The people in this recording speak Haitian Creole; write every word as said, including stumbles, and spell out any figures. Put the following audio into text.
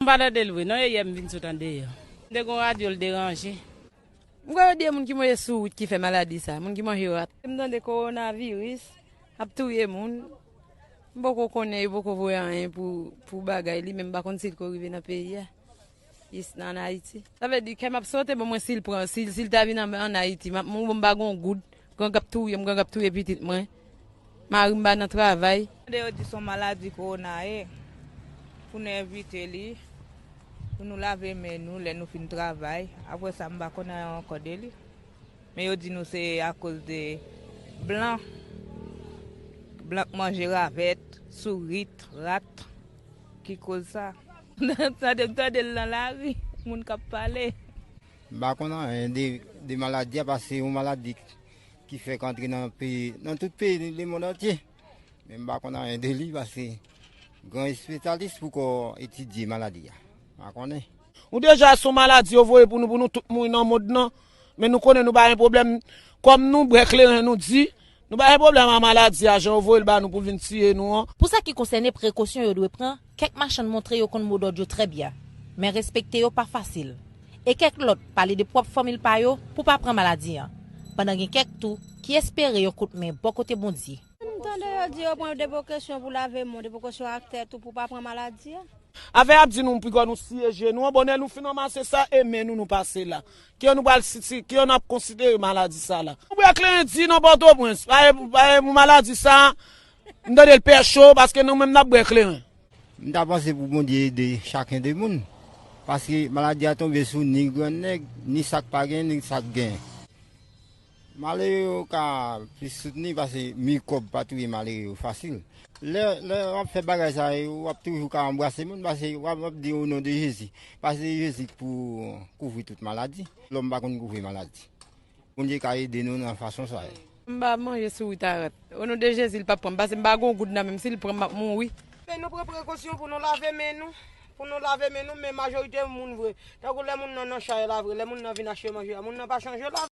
M pa tande l vre, non, e yè m vin sot andeyò. M te gon radyo l deranje. M kwè yo di e moun ki manje sourit ki fè maladi sa, moun ki manje rat. M tande kowonaviris ap touye moun. M poko konnen, yo poko voye anyen pou, pou bagay li, men m pa konn si l ko rive nan peyi a. Is nan Ayiti. Sa vle di, kè m ap sote, bon, mwen, si l pran, si, si l ta vin an, an Ayiti, m ap mouri, m pa gon goud. Gang ap touye m, gang ap touye pitit mwen. Mari m pa nan travay. Tande yo di se yon maladi kowona ye. Pou nou evite li, pou nou lave men nou lè nou fin travay. Apre sa, m pa konn anyen ankò de li. Men yo di nou se akoz de blan. Blan k manje ravèt, sourit, rat ki koz sa. Tande, m tande l nan lari, moun k ap pale. M pa konn anyen de, de maladi a, paske yon maladi ki fèk antre nan peyi, nan tout peyi lemonn antye. Men m pa konn anyen de li, paske gran espesyalis pou ko etidye maladi a. M pa konnen. Nou deja se yon maladi yo voye pou nou, pou nou tout mouri nan mond nan. Men nou konnen nou pa gen pwoblèm. Kòm nou bwè kleren, nou di, nou pa gen pwoblèm a maladi a, jan yo voye l ba nou pou vin tiye nou an. Pou sa ki konsène prekosyon yo dwe pran, kèk machann montre yo konn modòd yo trè byen, men respekte yo pa fasil. E kèk lòt pale de pwòp fanmi pa yo pou pa pran maladi an, pandan gen kèk tou ki espere yon kout men bò kote Bondye. M tande yo di yo pran de prekosyon pou lave men w, de prekosyon ak tèt ou pou pa pran maladi a. Afè y ap di nou piko nou siye je nou an, bonè nou fin ranmase sa e men nou, nou pase la. Kijan nou pral siti, kijan n ap konsidere maladi sa la? Nou bwè kleren di nan Pòtoprens, pa e, pa e pou maladi sa, m tande l pè cho, paske nou menm n ap bwè kleren. M ta panse pou Bondye ede chaken de moun, paske maladi a tonbe sou ni grann nèg, ni sa k pa gen, ni sa k gen. Malere yo ka plis soutni, paske mikwòb pa touye malere yo fasil. Lè, lè w ap fè bagay sa yo, w ap toujou ka anbrase moun, paske w ap, w ap di o non de Jezi. Paske Jezi k pou kouvri tout maladi. Lòm pa konn kouvri maladi. Bondye ka ede nou nan fason sa yo. M pa manje sourit a rat. O non de Jezi, l p ap pran m, paske m pa gon goud nan men m, si l pran m, m ap mouri. Men nou pran prekosyon pou nou lave men nou, pou nou lave men nou, men majorite moun vre. Tankou lè moun nan nan chay la vre, lè moun nan vin achte manje la, moun nan pa chanje la.